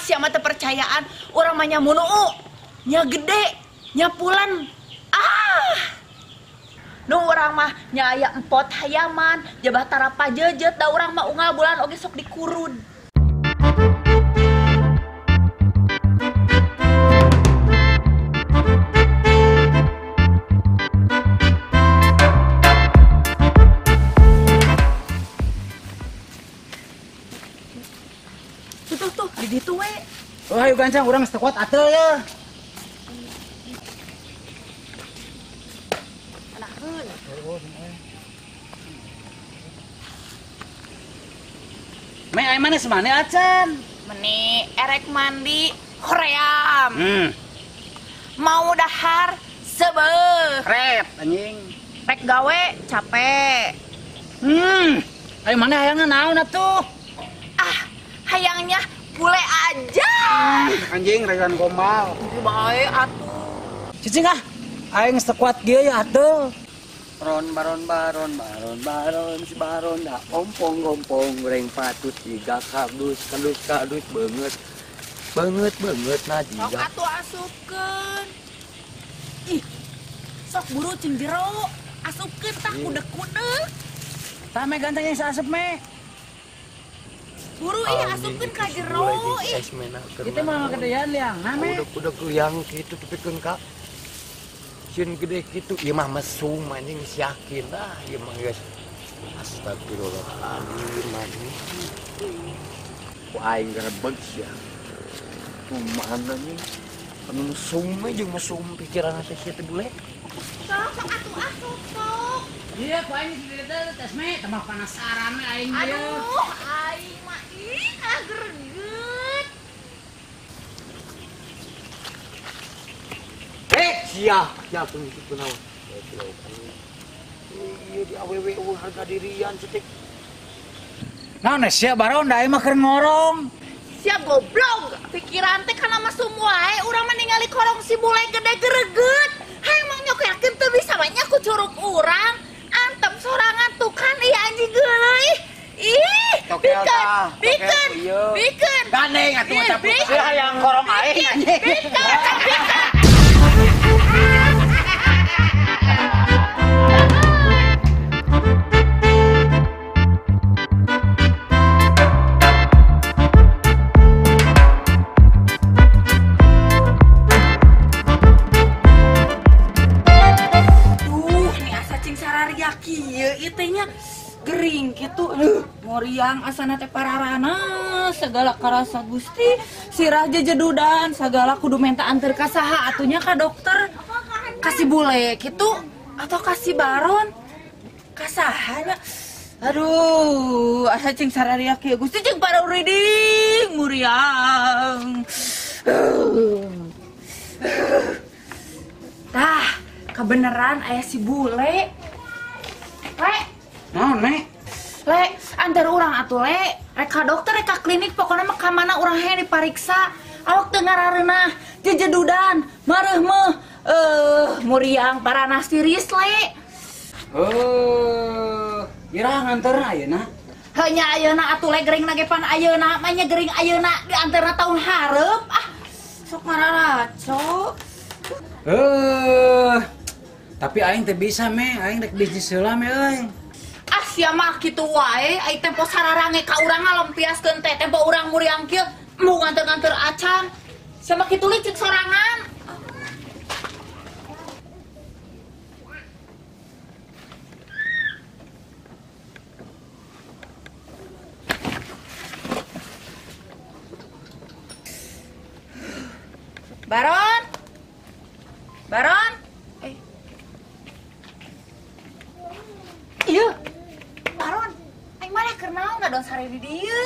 sia mah teu percayaan, urang mah nya munuu, nya gede, nya pulan. Ah. Nu urang mah nya aya empot hayaman, jabah tarapa jejet, da urang mah unggal bulan oge sok dikurud. Tuh, di ditu we. Oh, ayo gancang urang geus teu kuat ateul ya. Anakeun. Me aya mana semane acan? Meni erek mandi hoream. Mau dahar sebeuh. Ret anjing. Rek gawe capek. Ayo mana hayangna naon atuh? Ah, hayangnya bule aja. Anjing regan gombal. Bae atuh. Cicing ah. Aing geus teu kuat kieu ya atuh. Ron baron baron baron baron si baron dah ompong ompong goreng patut tiga kardus kardus kardus banget banget banget nah Sok jiga atuh asupkeun. Ih. Sok buru cing jero. Asupkeun tah kudek-kudek. Tah me ganteng yang saasup me. Buru ih asupkeun ka jero ih. Kita mah gedean liang nah me. Udah liang kitu tepikeun ka sieun gede kitu ieu mah mesum anjing geus yakin ah ieu mah geus astagfirullahaladzim anjing ku aing gerebeg sia kumaha anjing anu mesum we jeung mesum pikiran teh sia teh bule Sok sok atuh asup sok. Iya ku aing di dieu teh me tambah penasaran we aing ieu. Aduh aing mah ih kalah greget. Sia, sia pun itu kunaon. Iya di awewe eueuh harga dirian cetik. Naon sia baron da aing mah keur ngorong. Sia goblok, pikiran teh kana mesum wae, urang mah ningali korong si bule gede greget. Hayang mah nyokeakeun teu bisa mah nya ku curug urang. Antep sorangan tuh kan ieu anjing geuleuh. Ih, Tokel tah, bikeun, tokel bikeun. Gandeng atuh Ih, cabut. bikeun. Sia hayang korong aing anjing. Bikeun, bikeun. Duh, ini asa cing sararia kieu ieu teh nya gering kitu. Moriang asana teh pararana segala karasa Gusti sirah jejedudan segala kudu menta anter ka saha atunya ka dokter kasih bule kitu atau kasih baron ka saha nya. Aduh, asa cing sararia kieu Gusti cing parauriding muriang. Tah, kebeneran aya si bule. Le, Naon me? Le, antar urang atuh le. Rek ka dokter, rek ka klinik, pokona mah ka mana urang hayang dipariksa. Awak teu ngarareunah, jejedudan, mareuh meuh, muriang paranas tiris le. Oh, iraha nganterna ayeuna? Heuh nya ayeuna atuh le gering na ge pan ayeuna, mah nya gering ayeuna dianterna taun hareup. Ah, sok ngararaco. Tapi aing teu bisa me, aing rek bisnis heula me euy. Ah sia mah kitu wae, ai tempo sararange ka urang ngalempiaskeun teh, tempo urang muriang kieu mau nganter-nganter acan. Sia mah kitu licik sorangan. Baron? Baron? Iya. Baron, aing mana keur naon ngadon sare di dieu?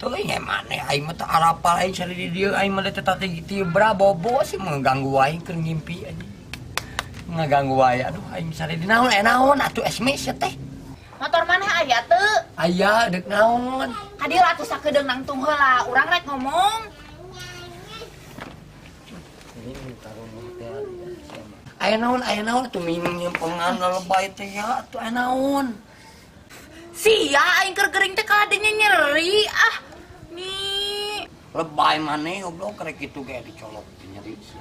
Teuing maneh aing mah teu arapal aing sare di dieu aing mah teh teh tibra bobo sih mengganggu aing keur ngimpi anjing. Ngaganggu wae aduh aing sare di naon aya naon atuh esme sia teh. Motor maneh aya teu? Aya deuk naon? Ka dieu atuh sakedeung nangtung heula, urang rek ngomong. Aya naon atuh minum pengan lebay teh ya atuh aya naon. Sia aing keur gering teh ka dinya Lebay maneh goblok karek kitu ge dicolok nyeri sia.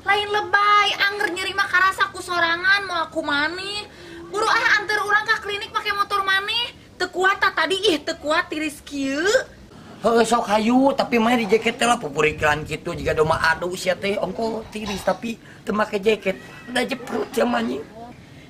Lain lebay, anger nyeri mah karasa ku sorangan mau aku maneh. Buru ah anter urang ka klinik make motor maneh. Teu kuat tadi ih teu kuat tiris kieu. Heuh sok hayu tapi mah di jaket teh lah pupurikilan kitu jiga domba adu sia teh ongko tiris tapi teu make jaket. Udah jeprut sia mah anjing.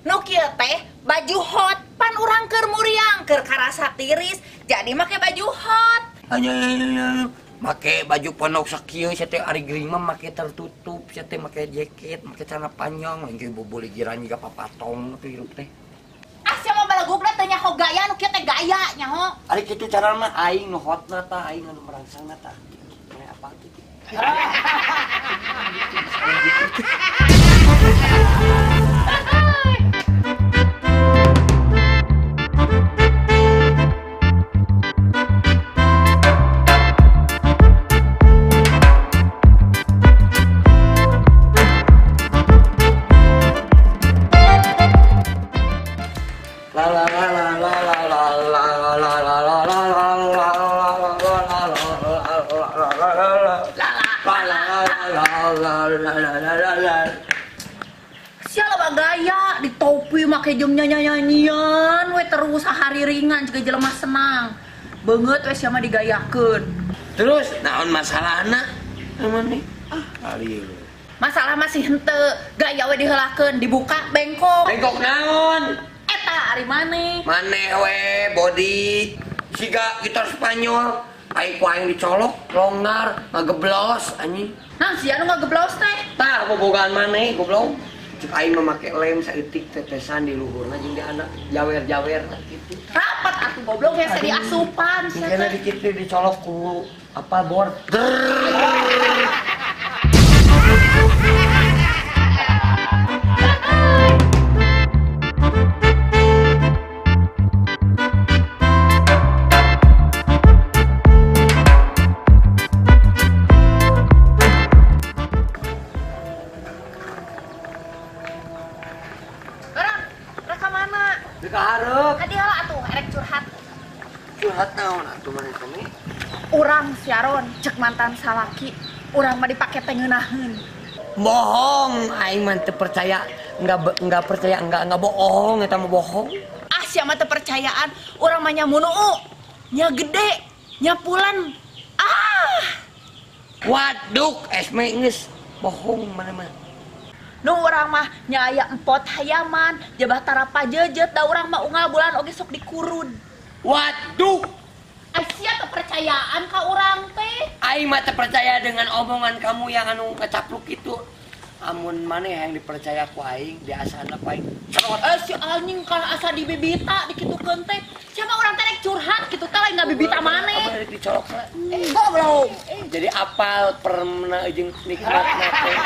Nu kieu teh baju hot pan urang keur muriang keur karasa tiris jadi make baju hot. Anjing make baju pondok sakieu sia teh ari gering mah make tertutup sia teh make jaket make celana panjang lain ge boboligiran jiga papatong teh hirup teh. Ah sia mah balagugna teh nyaho gaya nu kieu teh gaya nyaho. Ari kitu cara mah aing nu hotna tah aing anu merangsangna tah. Mane apa kitu. Sia loba gaya di topi make jeung nyanyi-nyanyian we terus sahari ringan juga jelema senang. Beungeut we sia mah digayakeun. Terus naon masalahna? Naon nih? Ah, kali. Masalah masih henteu, gaya we diheulakeun, dibuka bengkok. Bengkok naon? Eta ari maneh. Maneh we body siga gitar Spanyol. Aing ku aing dicolok, longgar, ngageblos anjing. Nah, sia nu ngageblos teh. Tah bobogaan maneh goblok. Cek aing mah make lem saeutik tetesan di luhurna jeung di anak jawer-jawerna kitu. Rapat atuh goblok hese diasupan sia teh. Dikit dicolok ku apa bor. Urang siaron cek mantan salaki urang mah dipake teh ngeunaheun. Bohong, aing mah teu percaya, enggak percaya, enggak bohong, eta mah bohong. Ah sia mah teu percayaan, urang mah nya munuu, nya gede, nya pulan. Ah. Waduk, esme geus bohong mana mah. Nu urang mah nya aya empot hayaman, jabah tarapa jejet, da urang mah unggal bulan oge sok dikurud. Waduh. Asia kepercayaan ka urang teh. Aing mah terpercaya dengan omongan kamu yang anu ngecapluk itu. Amun maneh yang dipercaya ku aing, diasana ku aing. Cerot. Si anjing kan asa dibibita dikitukeun teh. Siapa urang teh rek curhat kitu teh lain ngabibita maneh. Apa rek dicolok. Goblok. Jadi apal permena jeung nikmatna teh.